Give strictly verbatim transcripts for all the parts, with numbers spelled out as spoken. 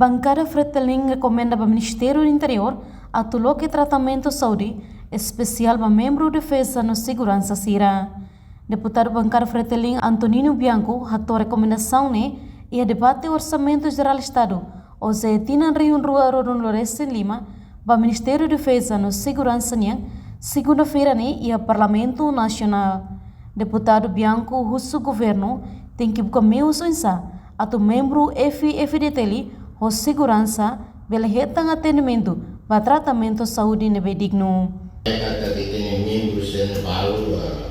Bankada Fretilin rekomenda ba Ministériu Interiór atu loke tratamentu saúde espesiál ba membru defeza no seguransa sira. Deputadu bankada Fretilin Antonino Bianco hato'o rekomendasaun ne'e iha debate Orsamentu Jerál Estadu, OJE, tinan rihun rua ruanulu-resin-lima ba Ministériu Defeza no Seguransa nian, segunda-feira ne'e iha Parlamentu Nasionál. Deputadu Bianco husu governu tenke buka meius oinsá atu membru F-FDTL ho seguransa bele hetan atendimentu ba tratamentu saúde ne'ebé dignu. Katak ita-nia membru sira-ne'e balu, ah,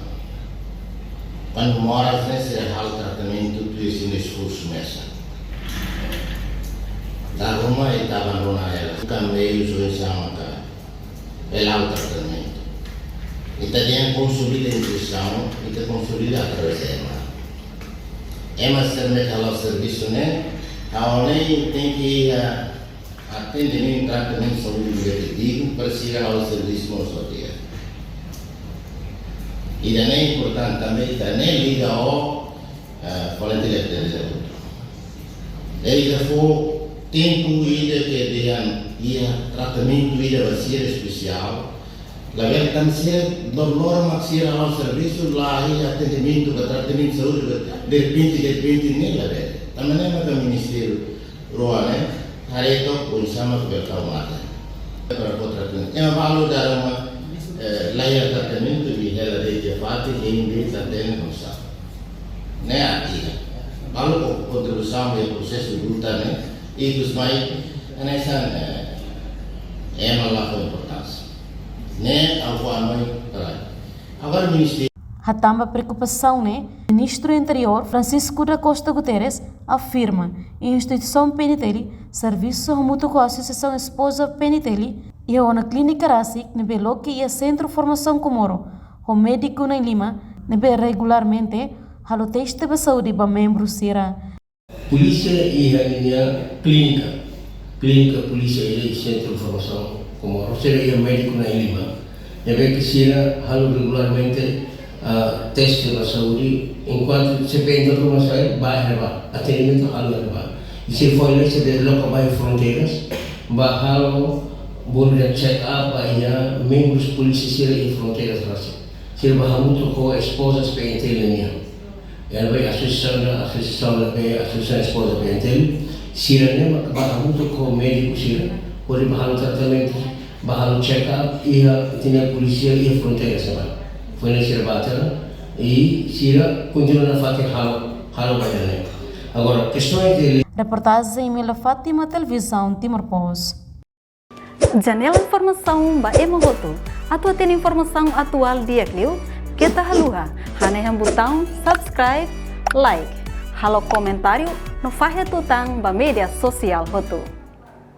kuandu moras ne'e sira halo tratamentu tuir sira-nia esforsu mesak. Dala ruma ita abandona hela. Buka meius oinsá maka bele halo tratamentu. Ita dehan konsolida instituisaun, ita konsolida através EMA. EMA sira ne'ebé halo servisu ne'e, ha'u hanoin tenke, ah, atendimentu, tratamentu saúde ne'ebé dignu para sira halo servisu mós di'ak. Ida-ne'e importante tanba ida-ne'e liga ho, eh, voluntáriu de saúde. Ida fó tempu ida ke dehan iha tratamentu ida ba sira espesiál. Labele tanba sira dor loron mak sira halo servisu, la iha atendimentu ka tratamentu saúde, derrepente, derrepente ne'e labele. Tanba ne'e maka ministériu rua ne'e haree took oinsá mak bele tau matan. Para fó tratamentu. Ema balu dala ruma, eh, la iha tratamentu, hela de'it iha fatin, hein de'it, la hatene oinsá. Ne'e artinya balu ho kontribuisaun iha prosesu luta ne'e, ikus mai, hanesan, eh, ema la fó importánsia. Ne'e ha'u hanoin para. Agora ministériu. Hatán ba preokupasaun ne'e, Ministru Interiór Francisco da Costa Guterres afirma, instituisaun PNTL servisu hamutuk ho Asosiasaun Espoza PNTL iha ona klínika rasik ne'ebé loke iha Sentru Formasaun Comoro ho médiku na'in-lima ne'ebé regularmente halo teste ba saúde ba membru sira. Polísia iha ninia klínika, klínika polísia iha Sentru Formasaun Comoro, sira iha médiku na'in-lima ne'ebé ke sira halo regularmente, ah, teste ba saúde, enkuantu se pe entra ruma sai, ba iha ne'ebá, atendimentu halo iha ne'ebá. I se foin ne'e se desloka ba iha fronteiras, ba halo border check up ba iha membrus polísia sira iha fronteiras rasik. Sira ba hamutuk ho espoza PNTL nian. Ela ba asosiasaun, asosiasaun ne'ebé, Asosiasaun Espoza PNTL, sira-ne'e ba, ba hamutuk ho médiku sira, hodi ba halo tratamentu, ba halo check up, iha ita-nia polísia iha fronteira sira. Foin ne'e sira ba tera, i sira kontinua nafatin halo, halo ba ida-ne'e. Agora, kestaun de. Reportajen Emília Fátima, Televizaun Timor Post. Janela informasaun ba ema hotu. Atu hatene informasaun atuál di'ak liu, keta haluha hanehan butaun subscribe, like, halo komentáriu no fahe tutan ba média sosiál hotu.